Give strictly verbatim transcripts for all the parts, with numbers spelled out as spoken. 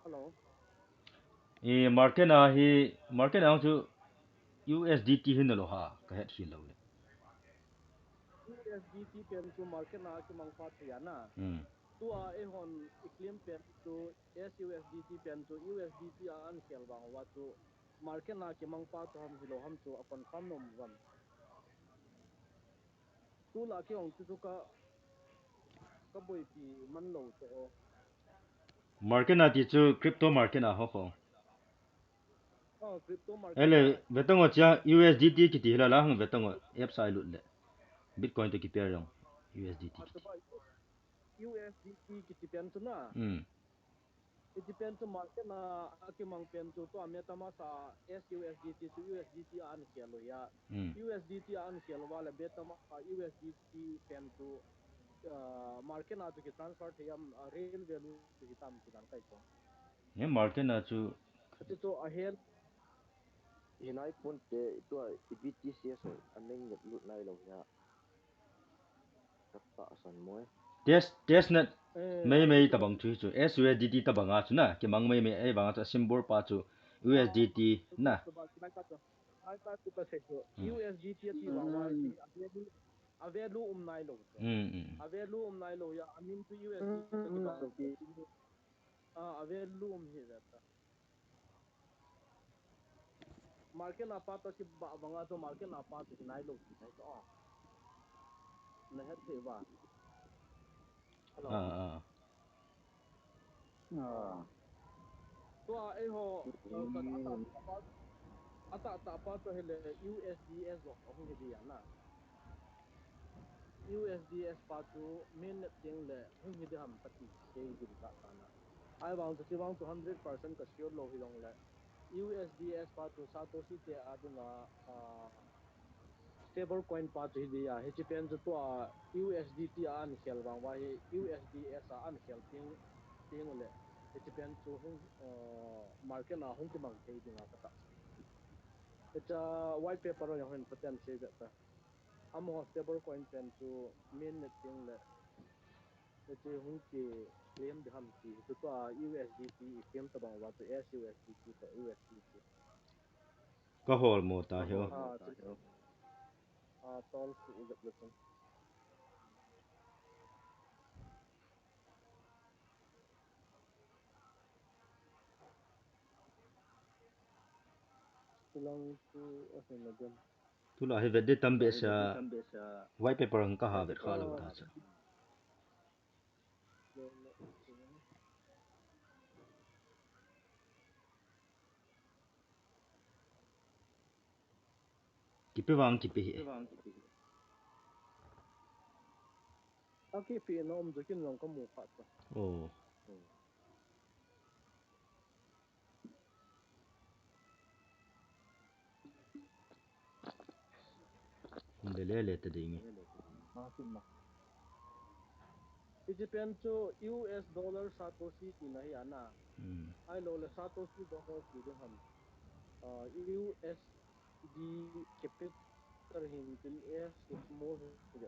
Hello. Eh, market na hi, market na chu U S D T hin lo ha, ka het hi lo le. U S D T pen chu market na kimang pa thei ana. Hmm. Tua eihon i claim pen chu S U S D T pen chu U S D T a an khel vang uva chu market na kimang pa chu ham hi lo ham chu a confirm nom uvam. Tula kei ong chu chu ka, ka boipi man lo chu o. Market na ti chu crypto market na ho ho. Oh, crypto market. Ele, na. Vetang o chia U S D T kiti hila la hang vetang o apps a i lut le. Bitcoin to ki pair jong U S D T kiti. U S D T kiti pen chu na. Hmm. Hiche pen chu market na a kimang pen chu tua MetaMask a S U S D T chu U S D T a an khel u hi a. Hmm. U S D T a an khel uva le MetaMask a U S D T pen chu, ah, market na chu ki transfer thei am, ah, real value chu hi tam ti dan kai chu. He market na chu. Chu chu a hel. Hinai pon te tua i B T C S a ning lut nai lo hi a. Test, test net. Eh, mei mei tabang chu hi chu. S U S D T tabang a chu na. Kimang mei mei, eh, bang a chu a symbol pa chu U S D T na. Hmm. U S D T a ti vang vang hi a value, a value um nai lo chu. Hmm, hmm. A value um nai lo ya, a min chu U S D T chu kibang lo. Ah, a value um hi ve ta. Market na pa to kibah vang a to market na pa to kinai lo ti nai to. Na het thei va. Hello. Ah, ah. Ah. Tua eiho, eh, ka, a ta, a ta, a ta pa to hele U S D S lo, hung hi dia na. U S D S pa chu mainnet teng le hung hi ding ham kati sei gim tah tah na. Ahivang chu, chuvang chu hundred percent ka sure lou hi jong le, U S D S pa chu Satoshi te a dinga, ah, stable coin pa chu hi dia, hiche pen chu tua U S D T a an khel vang uva hi U S D S a an khel teng, teng u le, hiche pen chu hung, ah, market na hung kimang thei dinga ka tah. Hiche white paper a jong hin phaten sei ve ta. Amaho stable coin pen chu mainnet teng le, hiche hung kiclaim ding ham ti, chu tua U S D T i claim tabang uva chu S U S D T toh U S D T. Ka hol mo ta hi o. Ah, chu. Ah, tol chu i jep le chun. Tulang chu a hin na dem. Tula hi vet ding tam behseh a, white paper ang ka ha vet kha lou ta chu. Kipe vang kipe hi. A kipe na um chu kin jong ka mu kha ta. Oh. Hung le le le ta ding e. Hiche pen chu U S dollar Satoshi tina hi ana. Hmm. Ahilou le Satoshi dollar ti ding ham. Ah, U S D capital hin tin S small hin ti.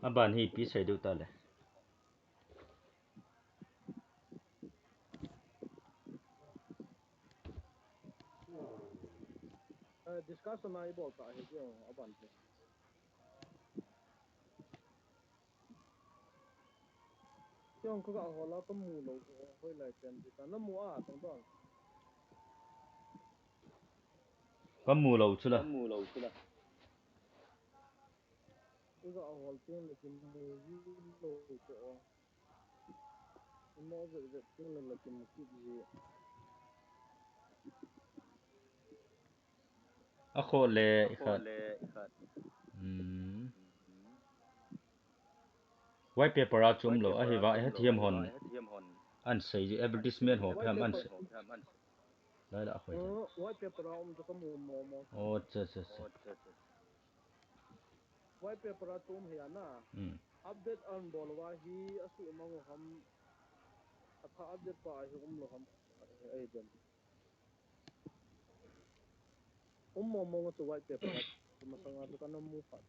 Aban hi ipi sei diu ta le. Eh, discussion a i bol ta hi jong a ban te. Jong ka ga hol a ka mu lou, hoilai pen ti ta na mu a tong don. Ka mu lou chu la. I ga hol teng le ki mu lou ko. Mo vet vet teng le la ki mu kit ji. A kho le i khat. Hmm. White paper a chu um lou, ahi va, ahi thiam hon. An sei ji advertisement ho phem an sei. Lai la a khoi. Uh, white paper a um chu ka mu mo mo. Oh, cha, cha, cha. White paper a chu um hi ana. Hmm. Update an bol uva hi a su mang u ham. A pha update pa hi um lou ham. Ai den. Um mo mo chu white paper a chu masanga chu ka na mu kha.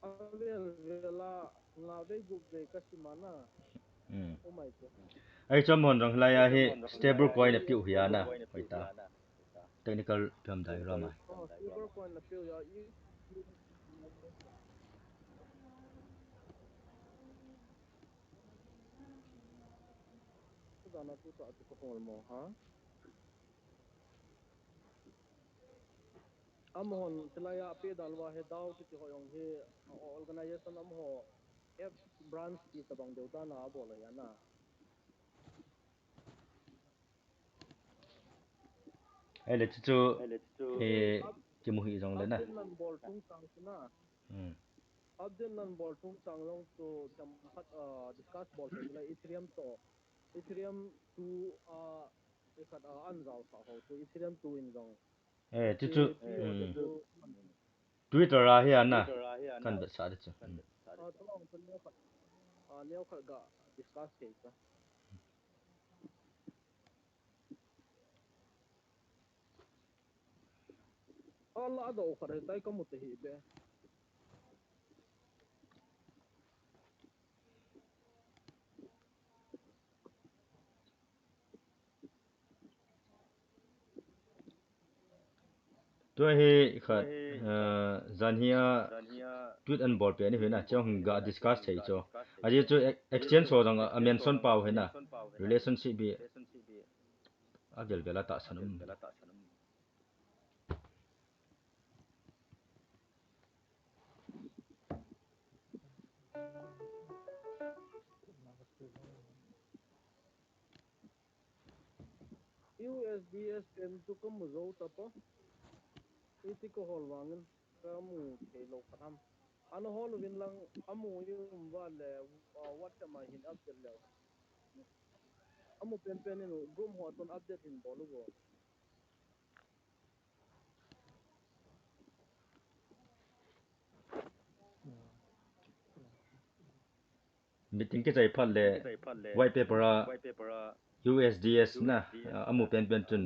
A vel vel a nga vei gup vei ka sim ana. Hmm. Oh my God. Ai chom hon rang lai a hi stable coin a piu hi ana. Hoi ta. Technical phem dai ro mai. Oh, stable coin a piu ya i. Dana tu sa tu ko mo ha. Amahon tilai a pe dan uva he dau kiti ho jong hi organization amaho F branch ti tabang deu dan a bol a hi ana. Ai le chu chu, eh, ki mu hi jong le na. Update nan bol tung chang chu na. Hmm. Update nan bol tung chang jong chu themkhat, ah, discuss bol thei le Ethereum to. Ethereum to, ah, i khat, ah, an jao sa ho chu Ethereum to in jong. Eh, chu chu, hmm. Twitter a hi ana. Kan bet sa de chu. Hmm. Ah, to ang chu neo khat. Ah, neo khat ga discuss thei ta. Ala do khat tai ka mu te hi be. Tua hi khat, eh, jan hi a tweet an bol pe ni hina, chong ga discuss thei cho. Aji chu ex-, exchange ho jong a mention pau hina, relationship bi a vel vel a tahsan um. U S D S pen chu ka mu jou ta po. Iti ka hol vangin ka mu thei lou khat ham. Ana hol uvin lang a mu i um uva le, uh, WhatsApp a hin update leu. A mu pen pen in u group ho chun update hin bol uvo. Meeting kichai phat le white paper a U S D S na, ah, a mu pen pen chun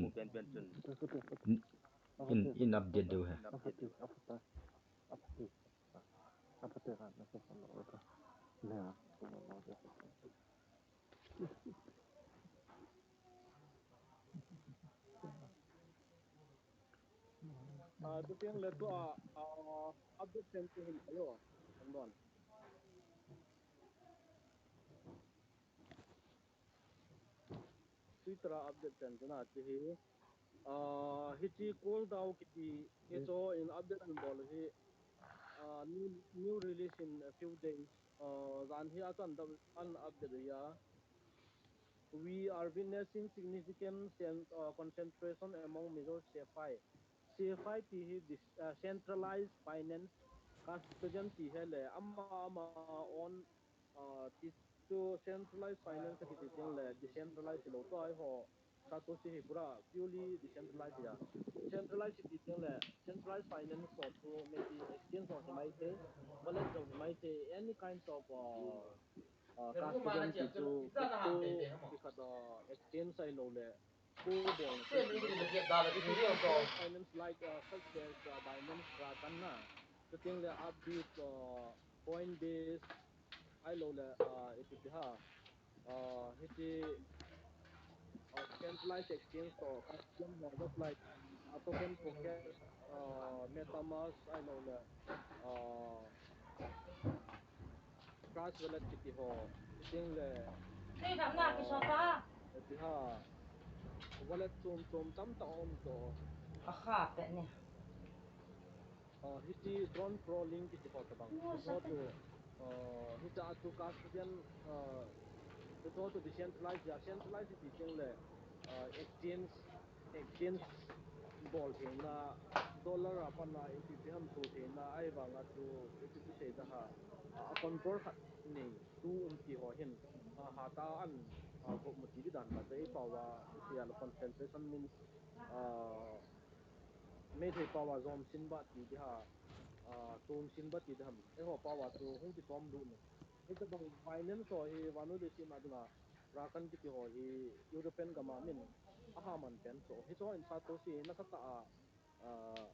in, in update diu ahi. Ah, tu teng le tu a, ah, update pen tu hin ayo. Hold on. Twitter a update pen tu na ti hi. Ah, hiche cool down kiti hi chu in update an bol hi. Ah, new, new release in a few days. Ah, jan hi a chan dam an update hi a. We are witnessing significant cen-, uh, concentration among major CeFi. CeFi ti hi dis-, uh, centralized finance custodian ti hi le ama ama own, uh, ti chu centralized finance kiti teng le decentralized lou to ai ho. Satoshi hi pura purely decentralized ya. Centralized ti teng le centralized finance ho chu maybe exchange ho hi mai thei, wallet ho hi mai thei, any kinds of, uh, uh, custodian ti chu crypto, ti khat, uh, exchange ahilou le, core bol na ti. Finance like, uh, such as, uh, Binance, Kraken na. Chuteng le Upbit, uh, Coinbase, ahilou le, uh, iti ti ha. Uh, hiti, uh, centralized exchange to, custodian ho, just like Token Pocket, uh, MetaMask, ahilou le, uh, Trust Wallet kiti ho, chule, uh, wallet chom chom tamtah um to. Akha pe ni. Uh, hiti Tron Pro Link kiti ho tabang. Hiche ho chu, uh, hiche a chu custodian, uh, hiche ho chu decentralized, decentralized kiti chule, uh, exchange, exchange bol theina, dollar a pat a ipi ipi ham chu theina, ahivanga chu ipi ipi sei da ha, uh, a control khat nei tu um ti ho hin, uh, hatah a an, uh, gop mu ti di dan ba te i pao a, sia lo concentration means, uh, Meitei pao a jom sin ba ti di ha, uh, tum sin ba ti di ham. Eiho pao a chu hung kitom lut nu. Hitabang Binance ho hi vannoi leiset a dinga Kraken kiti ho hi European gam a min aha man pen chu. Hiche ho in Satoshi nasatah a, uh,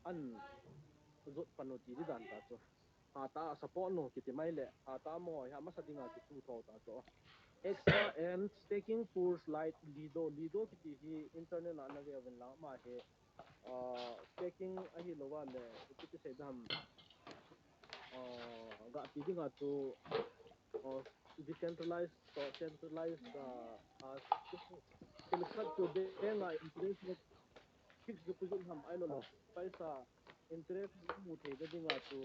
an jot pan u ti di dan ta chu. Hatah a support nu kiti mai le, hatah a amaho hi amasa dinga kitu tho ta chu. Extra and staking pools like Lido, Lido kiti hi internet a na ve uvin lang ama hi, uh, staking ahilou va le, ipi ti sei dam, uh, ga ti dinga chu, uh, decentralized to centralized, uh, uh, thil khat chu bank a interest fixed deposit ham ahilou le, paisa interest mu thei na dinga chu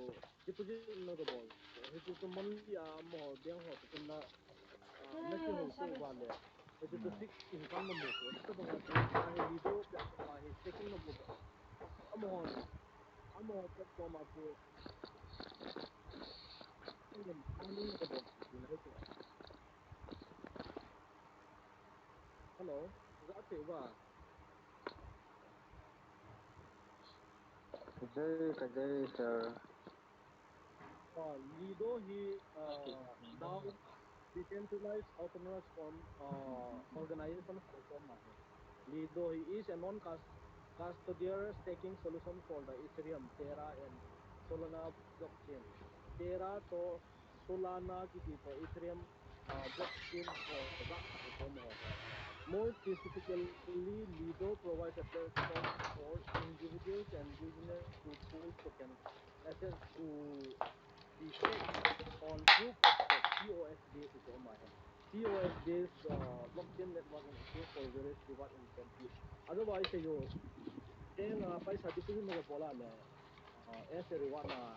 deposit na ga bol. Hichu chu monthly a amaho bank ho chu na, ah, na kihou thei uva le. Hichu chu fixed income na mu thei. Hitabang a chu, ah, hi Lido platform a hi staking na mu thei. Amaho, amaho platform a chu, earning na ga bol thei na hichu. Hello, ga thei uva. Ka jai, ka jai, sir. Uh, Lido hi, uh, now decentralized autonomous form, uh, organization form ahi. Lido hi is a non-custodial staking solution for the Ethereum, Terra and Solana blockchain. Terra to Solana kiti to Ethereum, uh, blockchain ho, ho ba, ho mo. More specifically, Lido provides a platform for individuals and business to pool token assets to be staked on proof of stake, P O S based, ho ma hai. P O S based, uh, blockchain network in exchange for various reward incentives. Otherwise, you then, uh, paisa deposit na bol a le, uh, as a reward na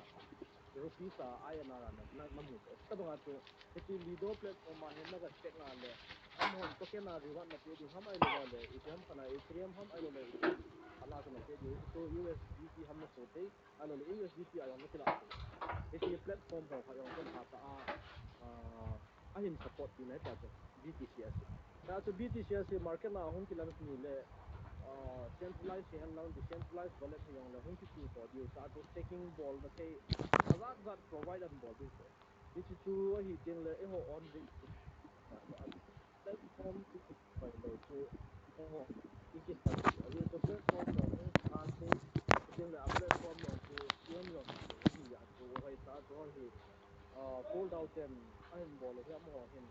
rupees a I N R na, na, na mu. Hitabang a chu, hiche Lido platform a hin na ga stake na le, amahon token a reward na pe ding ham ahilou le, Ethereum kana Ethereum ham ahilou le, kana kana pe ding, to U S D T ham na so te, ahilou le U S D T a jong na kila te. Hiche platform ho kha jong kon ha ta a, ah, ahin support pi na ta chu, B T C S. Ta chu B T C S hi market na hung kilang ni le, ah, centralized hi hen lang, decentralized wallet hi jong le hung kitu to diu, ta chu staking bol na thei, ajat jat provide an bol diu. Hichu chu ahi teng le, eiho on ri, platform chu pai lou chu, eiho, i ki study, ahi chu platform jong, a se, teng le a platform jong chu, i on jong, ahi a chu, hoi ta chu, ahi, ah, Paul Dau Ten, ahin bol le, amaho hin,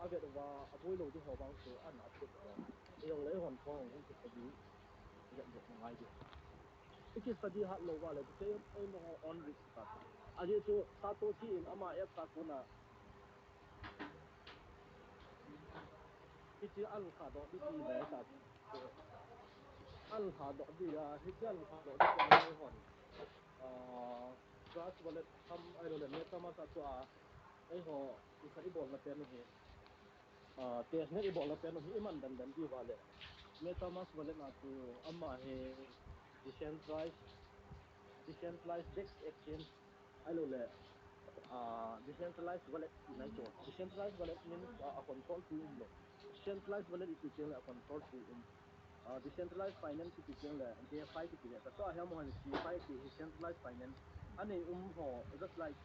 avet uva, aboi lou ding ho vang chu, ana put uva. Eiho le, eihon khong, hung ki study, vet vet ngai ding. I ki study hat lou uva le, chu, eiho, on risk ta. Ahi chu, Satoshi in ama app sa kona, Hiche alha doh ding ti nai ta. Alha doh ding a, hiche alha doh ding ti nai hon. Ah, Trust Wallet ham ahilou le MetaMask a chu a, eiho, i kha i bol na pen u hi. Ah, testnet i bol na pen u hi, i man dan dan diu va le. MetaMask Wallet na chu ama hi decentralized, decentralized dex exchange ahilou le, ah, decentralized wallet ti nai chu. Decentralized wallet means, ah, a control thu um lou. Centralized wallet i ti teng le a control thu um. Ah, decentralized finance i ti teng le DeFi kiti le. Ka so a hi amahon CeFi ti hi centralized finance. Anei um ho, just like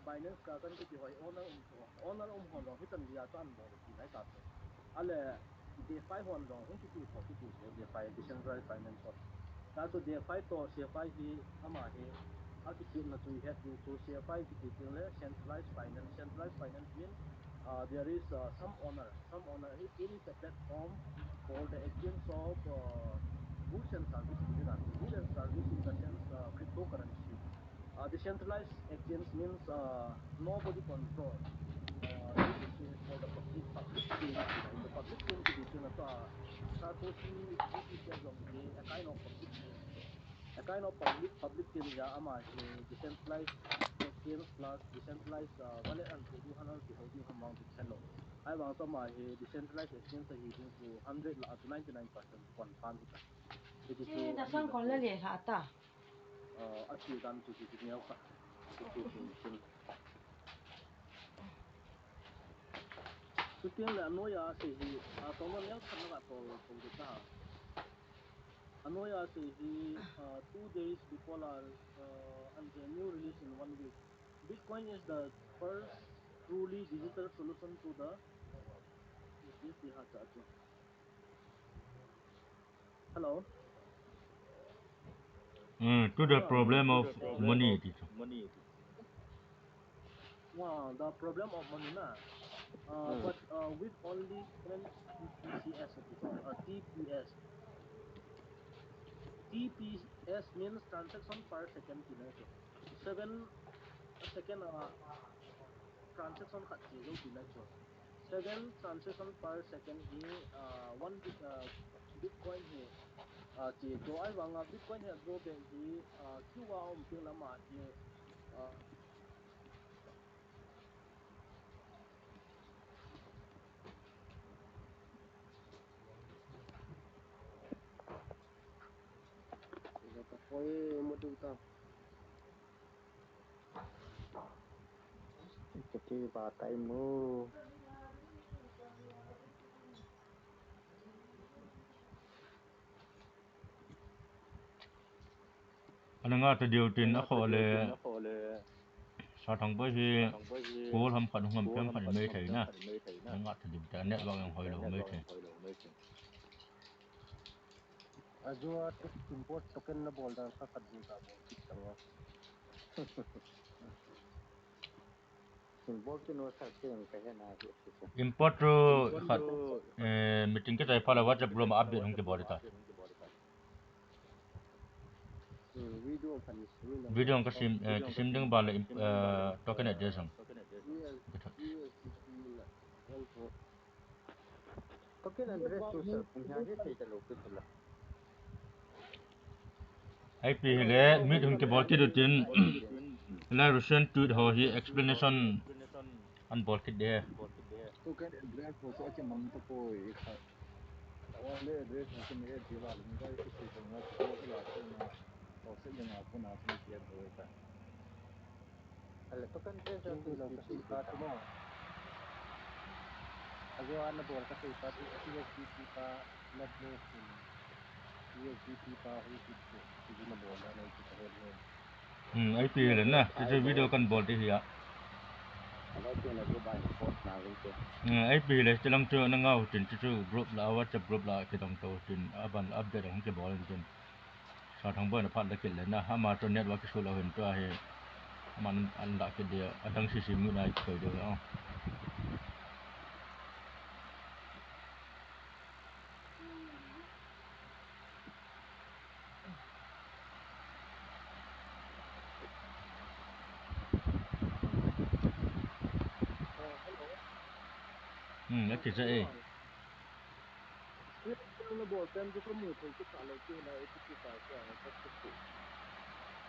Binance, Kraken kiti ho hi owner um ho. Owner um ho jong hichan geiya chu an bol ti nai ta chu. Ahile, DeFi hon jong hung kitu tho, kitu tho, DeFi, Decentralized Finance hon. Ta chu DeFi to CeFi hi, ama hi, akitepna chu i het diu chu CeFi kiti teng le Centralized Finance. Centralized Finance means, uh, there is, uh, some owner, some owner. It is a platform for the exchange of, uh, Goods and service in the goods and service in the sense uh, cryptocurrency. Uh, decentralized exchange means uh, nobody control. Uh, this is for the public, public chain. The public chain to be chain of uh, Satoshi G P P as of the a kind of public chain. A kind of public public chain ya ama decentralized exchange plus decentralized uh, wallet and to do hundred to holding amount to channel. I want to my decentralized exchange he to hundred la to ninety nine percent confirm. Che, da sang kon la le la ta. A chi dan chu chi neo kha. Chutin le anoya se hi a tong neo kha na tol tong de ta. Anoya se hi uh, two days before la uh, and the new release in one week. Bitcoin is the first truly digital solution to the this is the Hello. Mm, to the problem of money. Wow, the problem of money na. Uh, mm. But uh, with only seven T P S, uh, T P S. T P S means transaction per second. Seven second uh, transaction khat chi lo ti na chu. Seven transaction per second hi uh, one uh, Bitcoin hi uh, chi to ai vanga Bitcoin hi drawback hi uh, Q R um ting lama hi uh, Ito po yung muduta. Ito po yung bata mo. Ana nga ta diu tin a kho le. Sa thang boi hi ko ham khat hung am pem khat mei thei na. Ana nga ta diu ta network ang hoi lo mei thei. Ajua import token na bol dan kha khat diu ta bol kit tang. Import to khat eh, meeting ke tai phala WhatsApp group ma update hung ke bol ta. Video ka sim eh, ka sim ding ba le eh, token address ang. Token address to sir, pung hia he thei ta lo ke sir la. Ai pi hile, meet hung ke bol kit u tin, la Russian tweet ho hi explanation an bol kit de. Token address ho so ke mang to ko e kha. Wa le address ho ke me e di wa le ga ke se ko na ko la ko na. Ko se ya na ko na ko ke do ta. Ala token ke sa tu lo ka si pa tu mo. Ajo ana bol ka si pa tu U S D T pa na tu U S D T pa hu ki tu. Ki na bol na ki ta ho. Hmm, ai pi le na, tu video kan bol ti hi a. Ala tu na tu ba ni post na le tu. Hmm, ai pi le tu lang tu na ngau tin tu group la WhatsApp group la ki dong tu tin aban update ang ki bol tin. Sa thang boi na phat da kit le na, ama to network issue lo hin to ahi. Ama an da kit dia, adang sisi mu na koi dia. Hmm, okay, sa eh.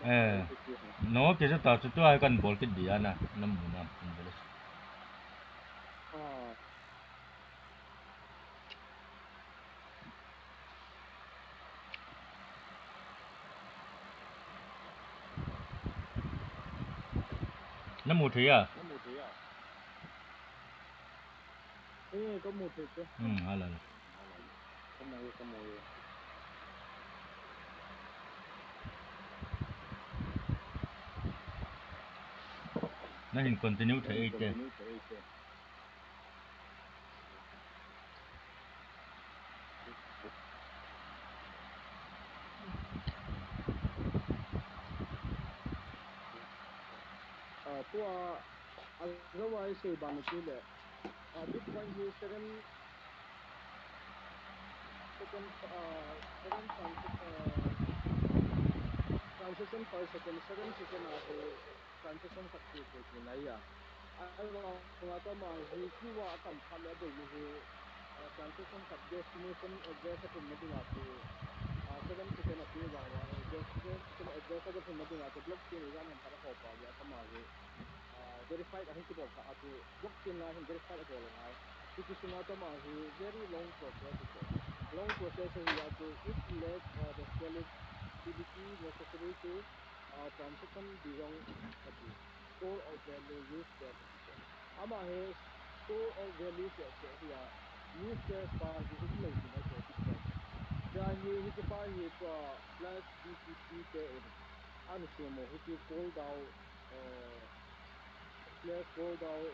Eh, no, kisa ta chu tu ai kan bol kit dia na, na mu na, kan bol. Na mu thei a? Eh, ka mu thei te. Hmm, hala. Ka mu e, ka mu e. Na hin continue thei e te. Ah, tua, ah, zawa isei bana tile. Ah, Bitcoin hi seven, Second, uh, seven transi-, uh, transition per second, seven second ahi transition khat chu chu chu nai a. A, a, a, a, ama hi, hi wa atam khat le abul ni hi, uh, transition khat destination address athumna dinga chu, uh, seven second api vang a, destination address athumna dinga chu blockchain ijan ham khat akhopa le ama hi, uh, verified ahung kibol kha a chu blockchain la hin verified abol ngai. Hiche sunga chu ama hi very long process chu. Long process hi a chu it lack, uh, the scalability necessary to, uh, transaction beyond a chu store of value use case. Ama hi store of value case hi a use case pa hi hi lei hi na chu Bitcoin. Tia hi hiche pa hi tua plus B T C te in ana semu hiche cold down, uh, slash cold down,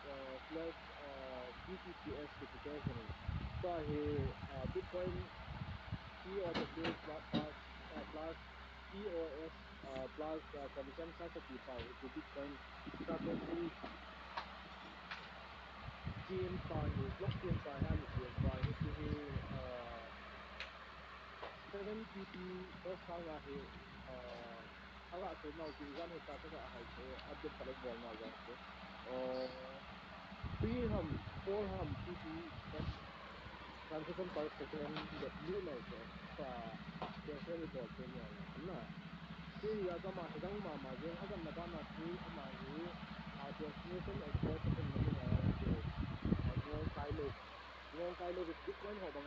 uh, slash, uh, B T C S kiti te hi. Tua hi, uh, Bitcoin P O S plus, uh, plus P O S, uh, plus, uh, consensus kiti pa hi Bitcoin strategy chain pa hi, blockchain pa hi, ana chain pa hi, hi, uh, seven P P S sanga hi, uh, ala so nau ki jan hi ta ta hai che, update pa le bol na ja che. Uh, three ham, four ham P P S transaction per second le blue nai che, sa, ke se ni bol che ni na. Hiche hi a chu ama hi dang mama jeng, agamna bana chu ama hi, a, destination address athumna dinga chu, a, ngol kai lou, ngol kai lou Bitcoin ho bang